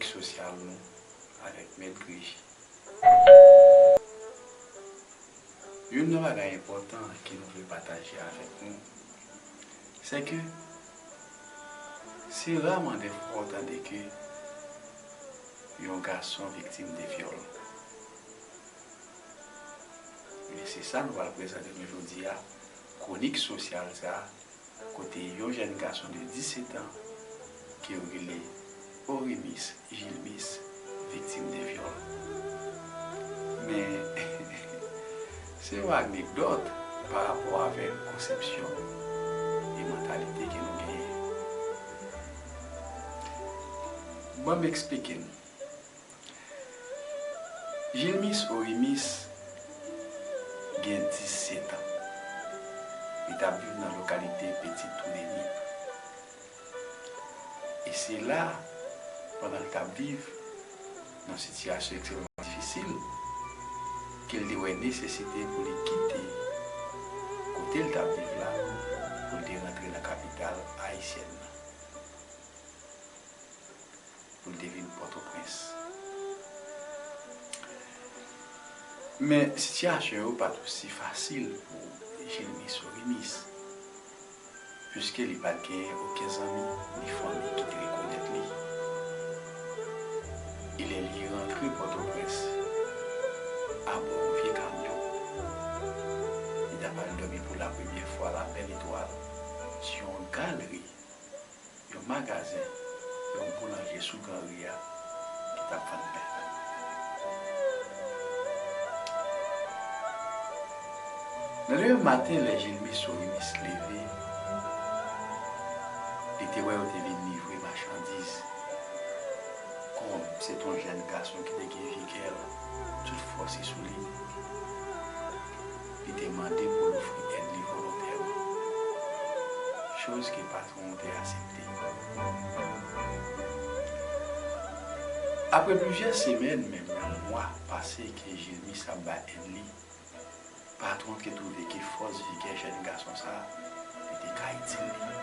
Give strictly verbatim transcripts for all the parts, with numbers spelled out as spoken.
sosyal nou avèk Mèt Griji. Youn nan bagay enpòtan ke nou vle pataje avèk nou, se ke se raman defwa w tande ke yon gason viktim de vyòl. Men se sa nou pral prezante nou jodi a, kwonik sosyal sa a, kote yon jèn gason de disèt an, ke yo rele Orimis Jilmis, viktim de vyòl. Men, se yon anekdòt pa rapò avèk konsepsyon e mantalite ke nou genyen. Ban m eksplike n. Jilmis Orimis gen disèt an. Li t ap viv nan lokalite Petit Touleni. E se la, pandan l t ap viv nan sitiyasyon ekstrèmman difisil, ke l te wè nesesite pou li kite kote l t ap viv la, pou l te rantre nan kapital ayisyèn nan, pou l te vin Pòtoprens. Men sitiyasyon yo pa t osi fasil pou Jilmis Orimis, piske li pa t gen okenn zanmi ni fanmi ki te rekonèt li. E lè li rantre Pòtoprens, abò yon vye kamyon, li t ap al dòmi pou lapremyè fwa la bèl etwal sou yon galri, yon magazen, yon boulanje sou gran ri a ki t ap vann pen. Nan demen maten, lè Jilmis Orimis leve, li te wè yo te vin livre machandiz. Kòm se t yon jèn gason ki te gen vye kè, tout fòs li sou li, li te mande pou l ofri èd li volontèman, choz ke patwon an te aksepte. Apre plizyè semèn, menm yon mwa pase ke Jilmis ap bay èd li, patwon an te twouve ke fòs vigè jèn gason sa a, li te ka itil li.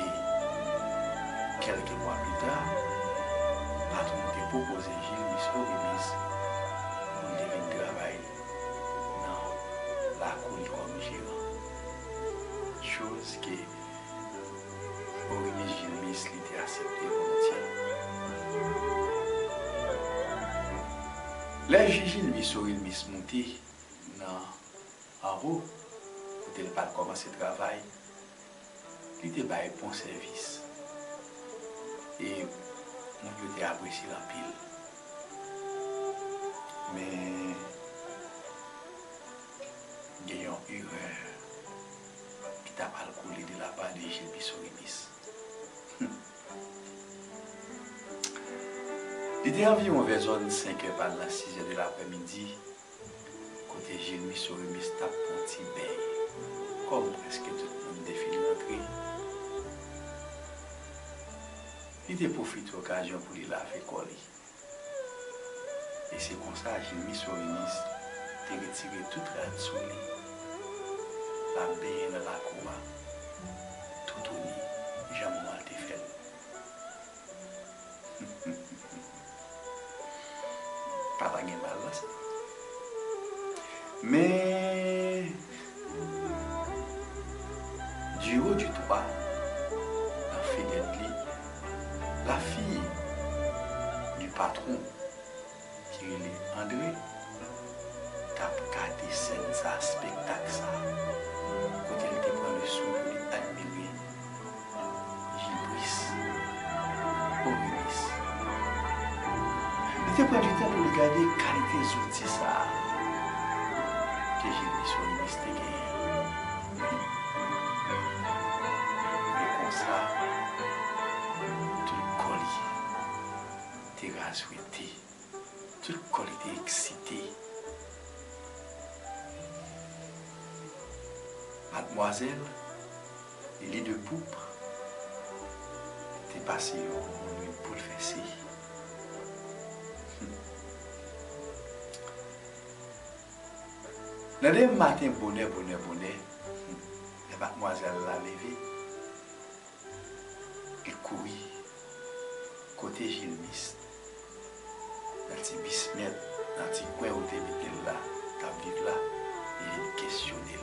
E kèlke mwa pita, patwon an te pwopoze Jilmis Orimis pou l te vin travay nan lakou li kòm jeran. Choz ke Orimis Jilmis li te aksepte volontye. Lè Jilmis Orimis moute nan anwo, kote l pral kòmanse travay, li te bay bon sèvis. E moun yo te apresye l anpil. Men, gen yon erè ki ta pral koule de la part de Jilmis Orimis. Li te anviwon vè zòn senkè pa nan sizè de laprèmidi, kote Jilmis Orimis t ap pran ti bèy, kòm prèske tout moun te fin rantre. Li te pwofite okazyon pou li lave kò li. E se konsa Jilmis Orimis te retire tout rad sou li. L ap benyen nan lakou a, toutouni jan manman l te fè l. Papa gen mal nan sa. Men, du haut du toit, nan fenèt li, la fille du patron, ki rele Andre, t ap gade sèn sa, spektak sa, kote l te pran leson pou li admire Jilmis Orimis. Li te pran ditan pou li gade kalite zouti sa a ke Jilmis Orimis te genyen. E konsa, tout kò li te razwete. Tout kò li te eksite. Madmwazèl Lili de Poup te pase yon nwit boulvèse. Nan demen maten, bonè, bonè, bonè, lè madmwazèl la leve, li kouri Kote Jilmis? Nan ti bismèt, nan ti kwen ou te mete l la, t ap viv la, li vin kesyone l.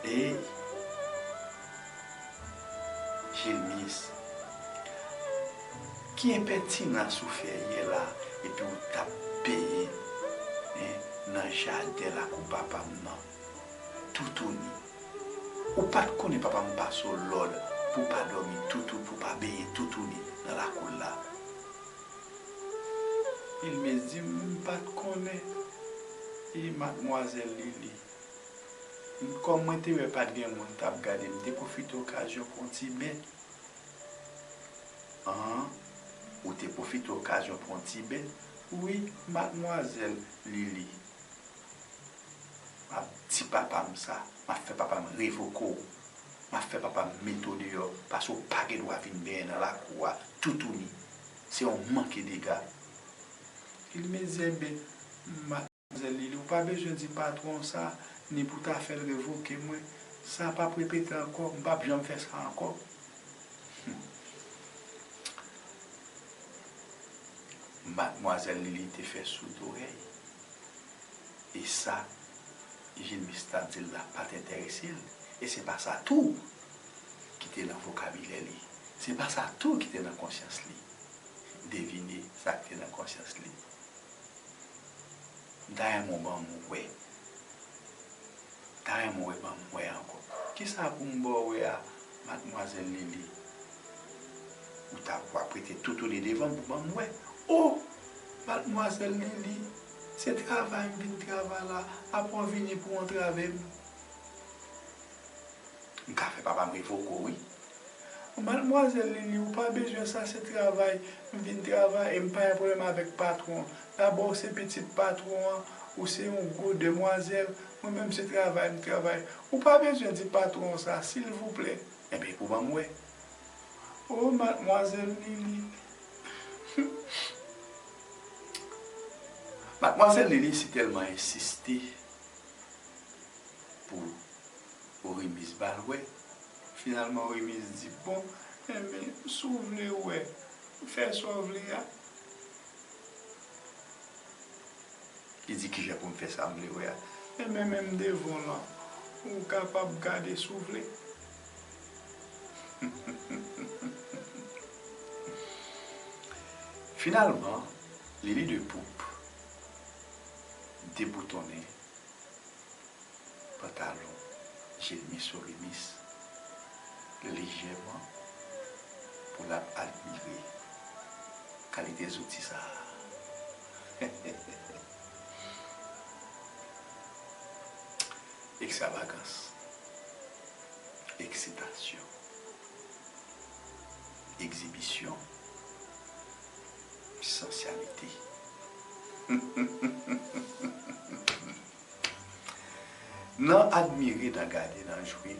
Ey, Jilmis, ki enpètinans ou fè yè la, epi ou t ap benyen, en, nan jaden lakou papa m nan? Toutouni. Ou pa t konnen papa m pase w lòd pou w pa dòmi toutou, pou w pa benyen toutouni nan lakou l la? Jilmis di m, m pa t konnen. E madmwazèl Lili, kòm mwen te wè pa t gen moun t ap gade, m te pwofite okazyon pou yon ti ben. An, ou te pwofite okazyon pou yon ti ben? Wi, madmwazèl Lili. M ap di papa m sa, m ap fè papa m revoke w. M ap fè papa m mete w deyò, paske w pa gen dwa vin benyen nan lakou a toutouni. Se yon manke dega. Jilmis di, enben, madmwazèl Lili, ou pa bezwen di patwon sa, ni pou ta fè l revoke mwen. Sa p ap repete ankò, m p ap janm fè sa ankò. Hmm. Madmwazèl Lili te fè soud orèy. E sa, Jilmis t ap di l la pa t enterese l. E se pa sa tou ki te nan vokabilè li. Se pa sa tou ki te nan konsyans li. Devine sa ki te nan konsyans li. M ta renmen w ban m wè. M ta renmen w ban m wè ankò. Kisa pou m ba w wè a, madmwazèl Lili? Ou ta, w ap rete toutouni devan m pou ban m wè. O! Madmwazèl Lili, se travay m vin travay la, apre w vini pou w antrave m. M ka fè papa m revoke w, wi. Madmwazèl Lili, ou pa bezwen sa, se travay m vin travay e m pa gen pwoblèm avèk patwon an. Dabò, ou se pitit patwon an, ou se yon gwo demwazèl, mwen menm se travay m travay. Ou pa bezwen di patwon an sa, silvouplè. Enben, pou ban m wè. O, madmwazèl Lili. Madmwazèl Lili si tèlman ensiste pou Oremis ba l wè. Finalman, Oremis di, bon, enben, si w vle wè, fè sa w vle a. Li di, kijan pou m fè sa m vle wè a? Enben, menm devan w lan, ou kapab gade si w vle. Finalman, Lili de Poupe deboutonnen pantalon Jilmis Oremis lejèman pou l ap admire kalite zouti sa a. Ekstravagans, eksitasyon, egzibisyon, sansyalite. Nan admire, nan gade, nan jwe,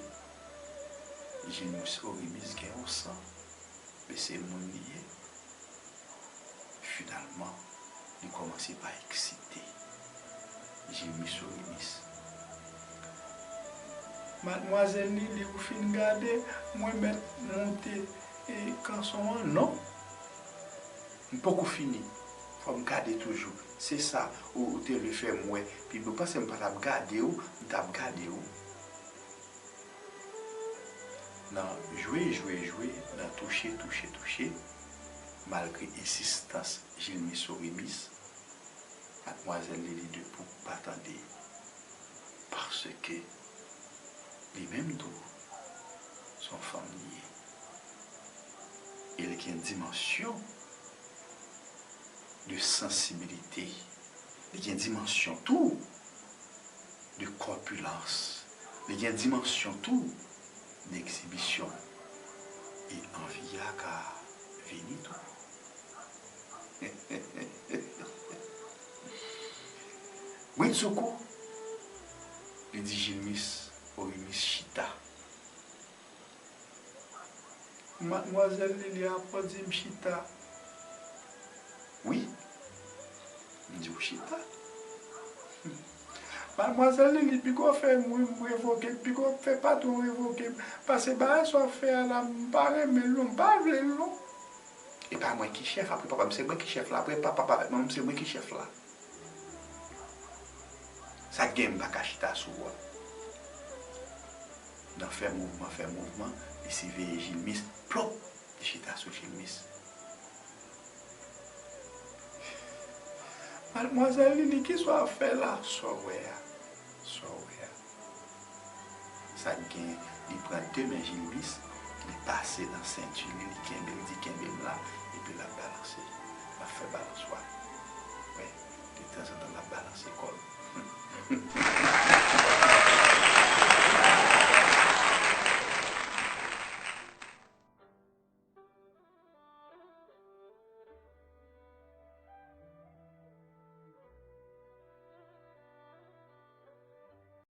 Jilmis Oremis gen yon san, men se moun li ye. Finalman, li kòmanse pa eksite. Jilmis Oremis. Madmwazèl Lili, ou fin gade, mwen mèt monte, e, kanson an, non? M poko fini. Fò m gade toujou. Se sa, ou, ou te vle fè m wè. Pi bon, panse m pa t ap gade w, m t ap gade w. Nan jwe, jwe, jwe, nan touche, touche, touche, malgre ensistans Jilmis Oremis, madmwazèl Lili de Poupe pa tande. Paske li menm tou, se yon fanm li ye. E li gen dimansyon de sansibilite. Li gen dimansyon tou de kòpilans. Li gen dimansyon tou de egzibisyon. E anvi a ka vini tou. Bridsoukou, li di Jilmis Oremis chita. Madmwazèl Lili, apa w di m chita? Wi, m di w chita. Madmwazèl Lili, piga w fè m revoke m, piga w fè patwon revoke m. Paske bagay sa w ap fè a la, m pa renmen l non, m pa vle l non. E pa mwen ki chèf, apre papa m, se mwen ki chèf la, apre papa m avèk manman m, se mwen ki chèf la. Sa k gen m pa ka chita sou ou a. Nan fè mouvman, fè mouvman, li siveye Jilmis, plop, li chita sou Jilmis. Madmwazèl Lili, kisa w ap fè la? Sa w wè a? Sa w wè a? Sa k gen, li pran de men Jilmis, li pase nan senti li, li kenbe l, di, "Kenbe m la," epi l ap balanse. L ap fè balans wa. Wi, de tanzantan, l ap balanse kò l.